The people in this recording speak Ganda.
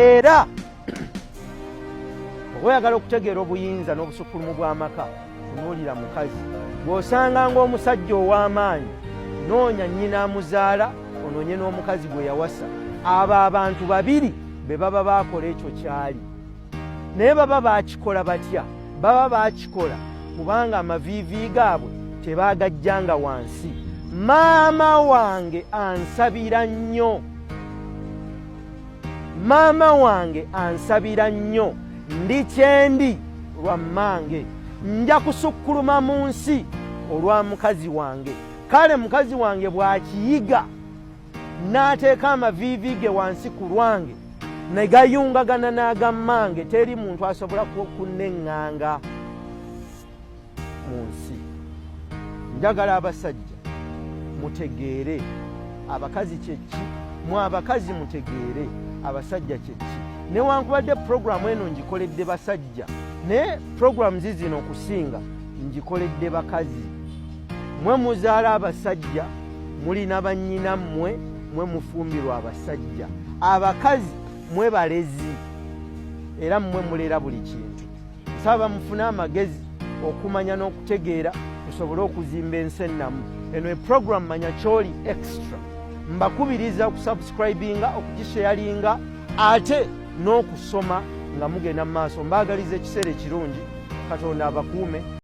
Era oba oyagala okutegeera obuyinza n'obusukkulumu bw'amaka, tunuulira mukazi. Bw'osanga ng'omusajja ow'amaanyi, noonya nnyina amuzaala, onoonye n'omukazi gwe yawasa. Abo abantu babiri be baba baakola ekyo kyali. Naye baba baakikola batya? Baba baakikola kubanga amaviivi gaabwe tebaagajjanga wansi. Maama wange ansabira nnyo. Maama wange ansabira nnyo. Ndi kyendi lwa mmange. Nja kusukkuluma mu nsi olwa mukazi wange. Kale mukazi wange bw'akiyiga n'ateeka amaviivi ge wansi ku lwange ne gayungagana n'aga mmange, teri muntu asobola kunneŋŋanga mu nsi. Njagala abasajja mutegeere abakazi kyeki, mwe abakazi mutegeere abasajja kyeki. Newankubadde puroguramu eno ngikoledde basajja, naye puroguramu zizino okusinga ngikoledde bakazi. Mwe muzaala abasajja, mulina bannyina mmwe, mwe mufumbirwa abasajja. Abakazi mwe balezi era mmwe mulera buli kintu. Nsaba mufune amagezi okumanya n'okutegeera tusobole okuzimba ensi ennamu. Eno e program Manya Kyoli Extra. Mbakubiriza okusubscribinga, okugisharinga ate n'okusoma nga mugenda mu maaso. Mbaagaliza ekiseera ekirungi. Katonda abakuume.